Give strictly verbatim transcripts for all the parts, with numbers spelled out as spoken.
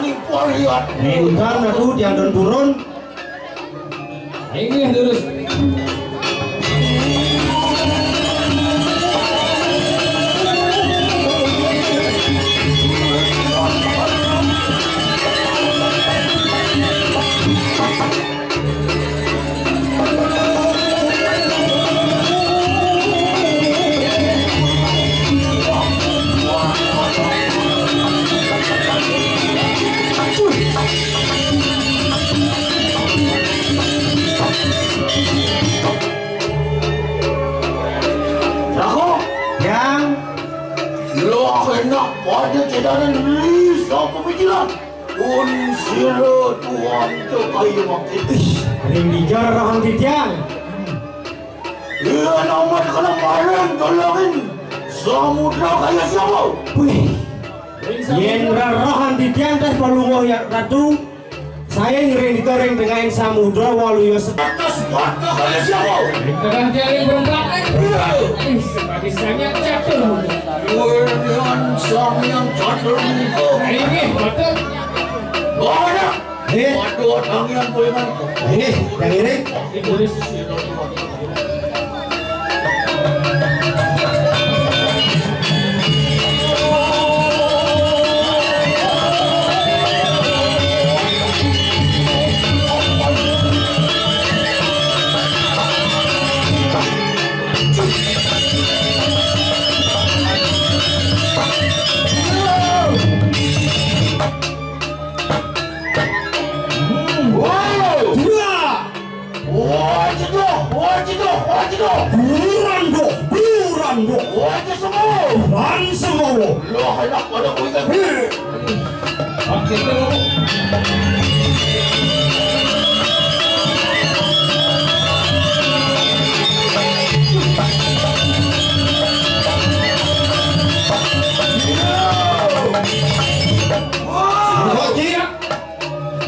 Intan aku diandon burun. Ini terus. Rako, yang lo enak pada cedanan bisa pemikiran. Pun sira tuan tekayu makin. Ih, ring dija rerehang titiang. Iya, nama kena maring tolongin. Samudra kaya siapa? Wih, yen rerehang titiang teh palungguh ya Ratu. Saing ring dika ring tengahing samudra waluya se- Atas warta kaya siapa? Ring tengah tiang ring berempat. Iya. Ih, sebabisanya catur. Wirian sang yang catur muka. Inggih, betul. Mana? Eh. Waduh, tangian kuliman. Eh, yang ini. Ini tulis. Wow. Dua. Wah, cedoh, wah, cedoh, wah, cedoh. Buran doh, buran doh. Wah, cedoh semua. Buran semua. Loh, enak pada kuitan. Oke, tuh. Wow. Oke, ya.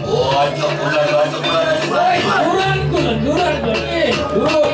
Kurang, kurang, kurang, kurang. Eh, kurang.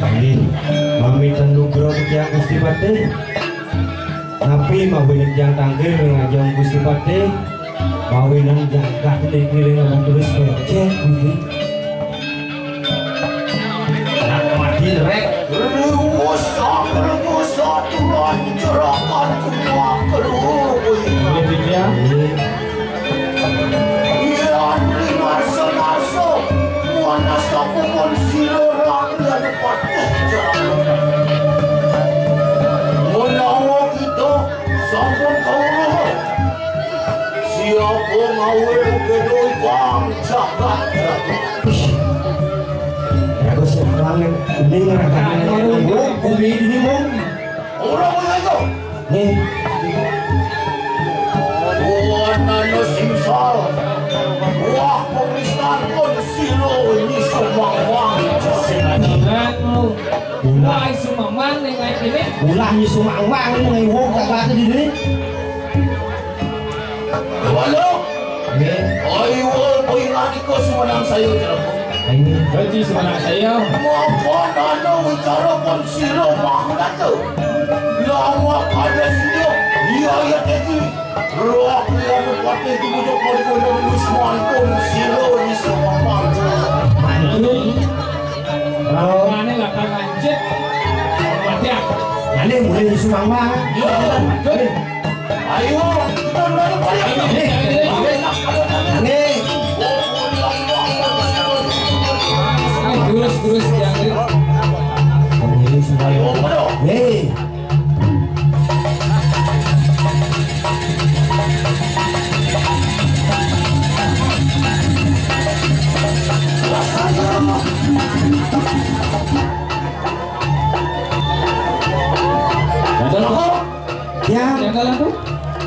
Inggih, pamit nugraha titiang Gusti Patih. Napi mawinan titiang tangkil ring ajeng Gusti Patih, mawinan jagat niki ring tulis becek niki. Nak mati rek. Rusak, rusak, turan, jerakan, kuak, keruh. Iya, titiang. Yan rinarsa-narsa, muanas kapumun sira rakyat patih jagat. Menawa kita sampun kawruh, siapa ngawé gedoi bang jagat. Bagus ya, banget. Ini ngeragakan. Bumi ini, Bung. Ora kaya iku. Nggih. Wanana singsal. Wah, pemeriksaan pun sira ini sumangwang. Ulah. Wah, isu mamang ning kene. Ulah isu mamang ning wong gak mati di sini. Halo. Nggih. Ayo, kowe nganika sumenang saya, Jero. Inggih. Berarti semangat saya. Mongkon ana wicara pun sira mahulata. Lawa kada sira, iya ya teki. Roh yang kuat itu bujuk pun pun wis mangkon sira wis mangkon. Mangkon. Roh. Ane lakar lanjut. Wadah. Ane mulai isu mama. Yo. Ayo. Ada apa? Ya. Ada apa?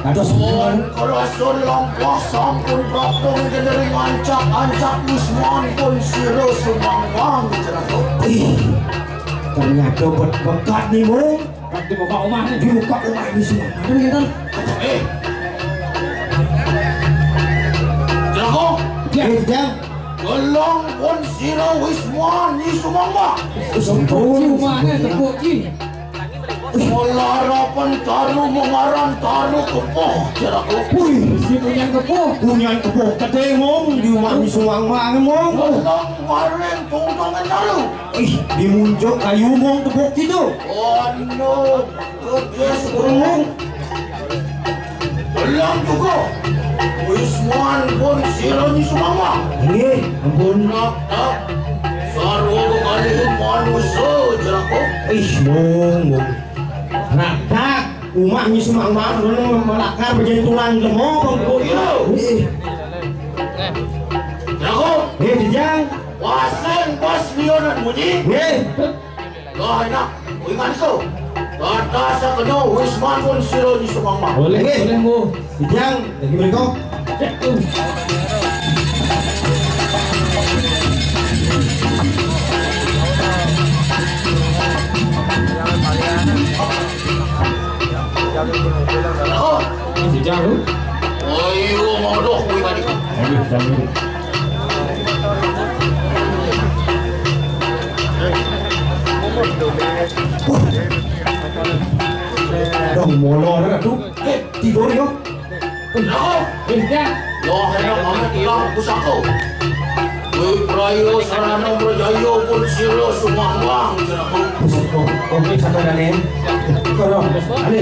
Ada. Pun kerasun lampah sampun prapta ring Gendering, ancak-ancak Usman pun sira sumangwang, Jeraku. Ih, ternyata bet-, bekat nih, Mung. Di muka omah nih. Di muka omah nih, sumangwang. Ada, Jang? Eh. Jeraku. Ya. Eh, Jang. Geleng pun sira Usman nyi sumangwang. Tepuk ci, umahné tepuk ci. Melarapan taru mengaran taru kepuh, Jeraku. Wih, si punyan kepuh. Punyan kepuh. Kedé, Mung, di umah nyi sumangwang, Mung. Geleng maring tungtongan taru. Ih, di munjuk kayu, Mung, tepuk ci to. Anu. Belang juga. Usman pun sira nyi sumangwang. Nggih, ampun. Nak, nak. Sarwa kekalihan manusa, Jeraku. Ih, Mung, Mung. Ratak, umah nyi sumangwang, malakar bejentulan lemo, Mung. Iya. Nggih. Jeraku. Nggih, Jang. Pasang pas lionan bunyi. Nggih. Lah, enak. Ingat tu. Kata sakeno Usman pun sira nyi sumangwang. Boleh, boleh, Mung. Ijang, lagi berikut. Oh. Ijang lu. Ayo, mau doh, kuwi tadi. Ayo, jangan. Dong molor tuh. Eh, tidur yo. Loh, eh, ya. Loh, enak banget, Bang, pusako. Wipraya sarana Umrajaya pun sira sumangwang, Jeraku. Pusako. Oke, sabar, Dane. Kono, Dane.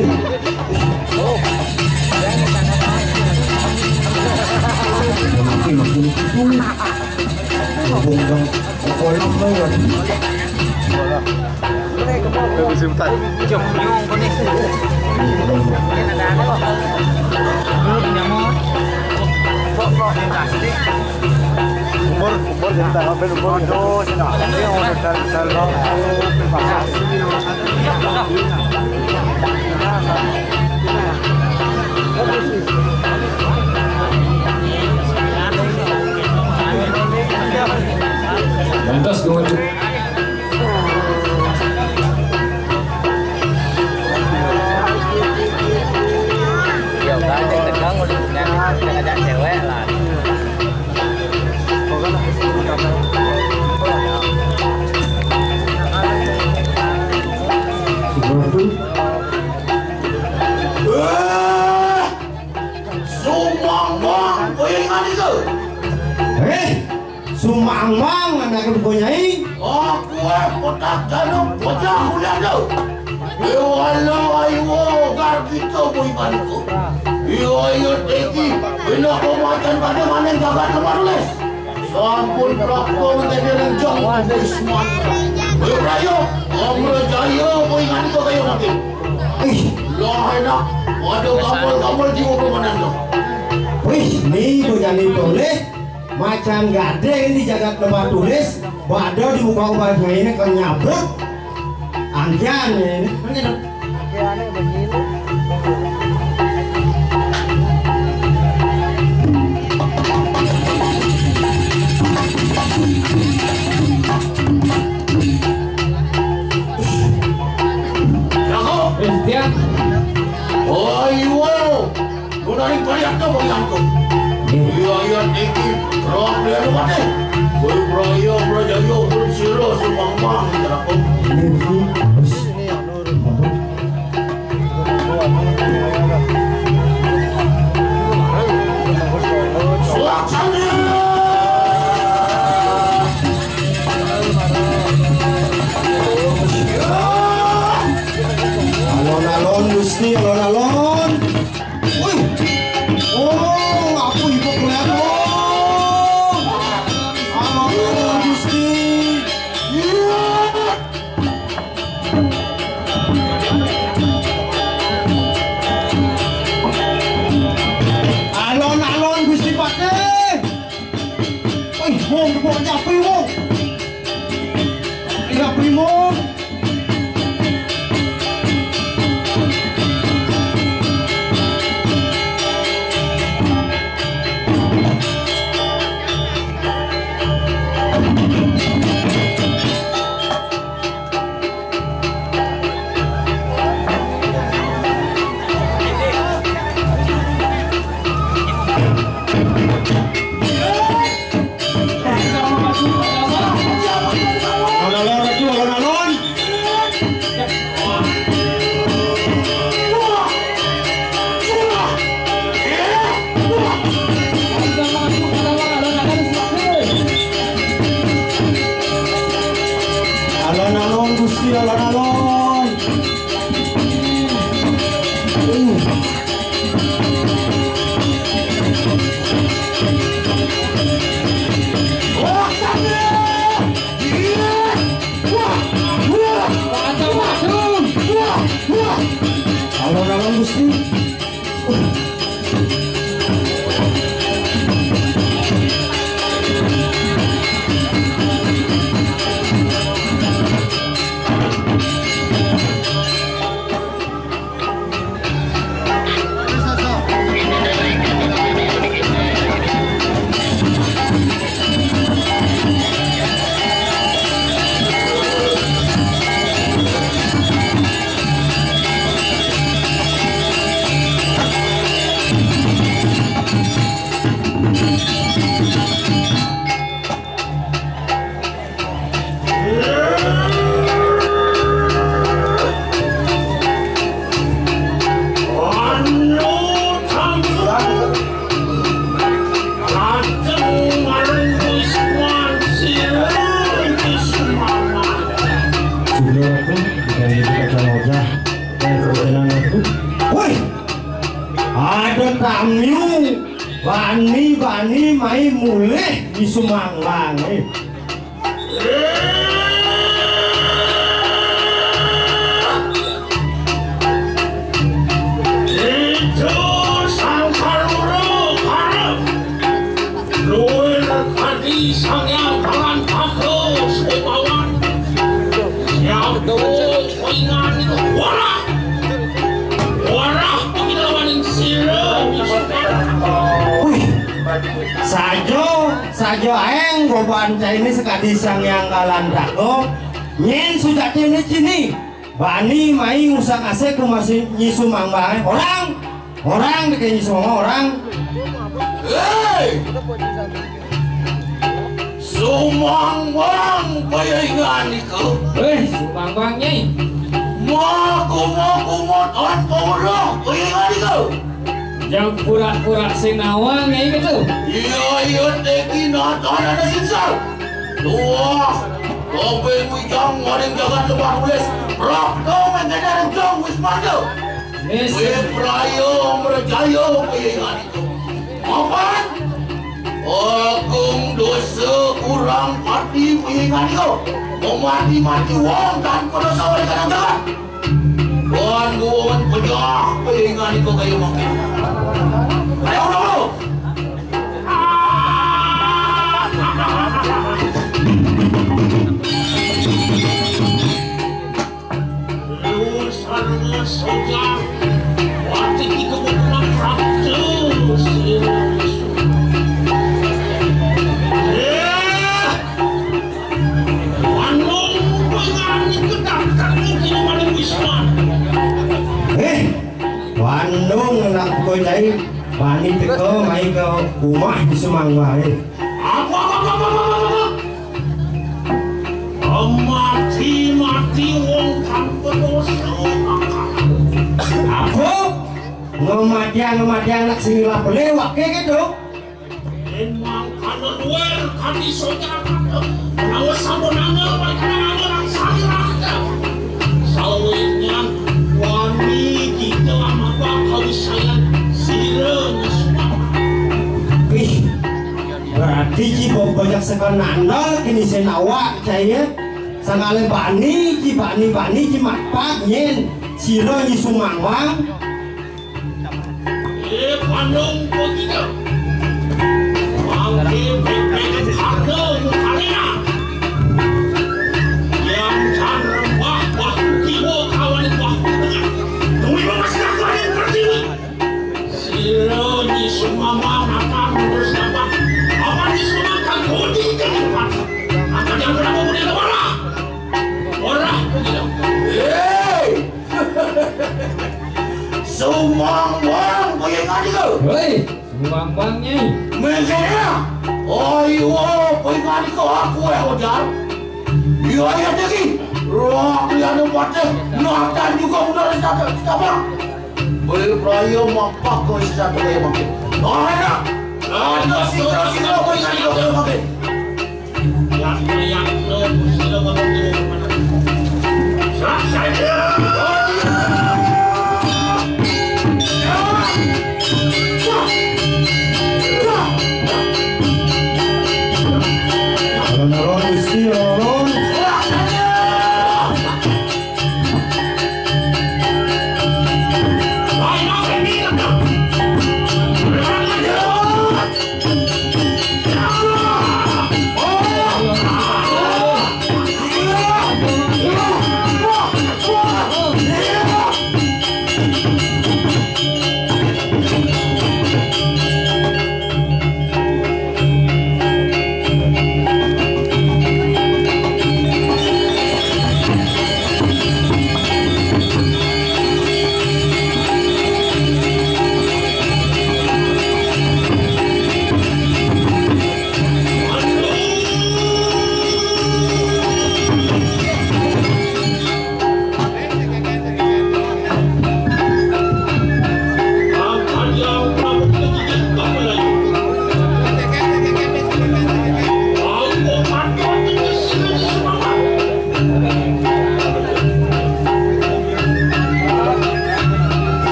Makin, makin. Ngomong dong. Kolom dong, ya. Tunggu sebentar. Cok, nyong, konek. Ini ada apa? Belum nyamuk. Kok, kok, yang plastik. Umur, umur, jangan tahu, Ben, umur. Aduh, sini. Ini yang udah dari, dari. Lantas, dua, Ya, udah, tegang, udah, udah ngajak cewek lah. Eh, sumangwang, pengen itu. Eh, sumangwang, anak ibu nyai. Aku, eh, kotak dalam, bocah kuliah tu. Iwala ayo, gar kita, boy, balik tu. Iya, iya, teki. Bina kau macan pada mana jagat tempat tulis. Sampun prapta menjadi rencang Isman. Ayo, Rayo, Amra Jaya, boy, ngan kau kayu nanti. Ih, lah enak. Ada gambar-gambar jiwa pemenang tu. Wih, ni tu jadi boleh. Macan gading di jagat Lebah Tulis, bada di muka ubah ini kan nyabruk. Angkian ini. Angkian ini begini. Jago. Kristian. Oh, iwo. Nunaring pariak ka bang yangko. Iya, iya, tiki. Roh dia lu mati. Woi, Praya, Prajaya, Pun Siro, Sumangmang, Jerako. Alon-alon, Ratu, alon-alon. Alon-alon, Gusti, alon-alon. Alon-alon, Gusti. Sudah aku, bukan itu kata wajah. Dan kebetulan aku. Woi, ada tamu. Bani, bani, mai mulih di Sumanglang, eh. Itu sangkar uru karep. Luwih kadi Sang Hyang Kalantaka Sepawan. Siap tuh wingan itu. Warah. Warah panglawaning sira. Wih. Saja, saja aeng goban caine sakadi Sang Hyang Kalantaka. Nyen sujatine cini. Bani mai ngusang asik rumah si Nyi Sumangwang. Orang, orang dike Nyi Sumangwang, orang. Hei! Sumangwang payaingan ika. Eh, Sumangwang, Nyai. Maku-maku moton pura payaingan ika. Jang pura-pura sing nawang, Nyai, gitu. Iya, iya, teki nonton ada singsal. Tuah, kopeng wijang waring jagat Lebah Bulus. Prok dong, mengkene rencong wis mada. Wis. Wis praya mrejaya payaingan ika. Mapan? Agung dosa kurang pati payaingan ika. Memati-mati wong tanpa dosa oleh kadang jagat. Wan guwon pejah payaingan ika kaya mangkin. Ayo, ayo, ayo. Lu sareng soja, wati tiga bulan praktis. Eh, wanung pengani kedakdakmu kini maning wisman. Eh, wanung anak kocai, bani teka mai ke rumah di Semangwa, eh. Apa, apa, apa, apa, apa, apa? Mati-mati wong tanpa dosa. Apa? Ngematian, ngematian anak sing ilang pelewak, kayak gitu. Emang kana duel kami soja. Menawa sampun angel, mereka angel nang sami rakyat. Sawitnya wani kita amapa kawisayan sira nyesma. Ih, berarti ci banyak sekali nandal kini sen awak cai ya. Sangale bani ci, bani, bani ci mapat nyen sira nyi Sumangwang. Eh, pandung begitu. Mangke pepet kado mukalena. Yang jan rembah waktu kiwa kawan waktu tengah. Tumi mamas kakuanin pertiwi. Sira nyi Sumangwang akan ngurus dapat. Apa nyi Sumangwang kodi kadi pati. Bang, bang, pengingani ko. Hei, bang, bang, Nyai. Mengkena. Ayo, pengingani ko aku, eh, Ojar. Iya, iya, tinggi. Roh, dia ada patah. Natan juga udah ada satu, satu, bang. Beli peraya mampak ko satu ya, bang. Nah, enak. Ada sila-sila pengingani ko, bang. Yang, yang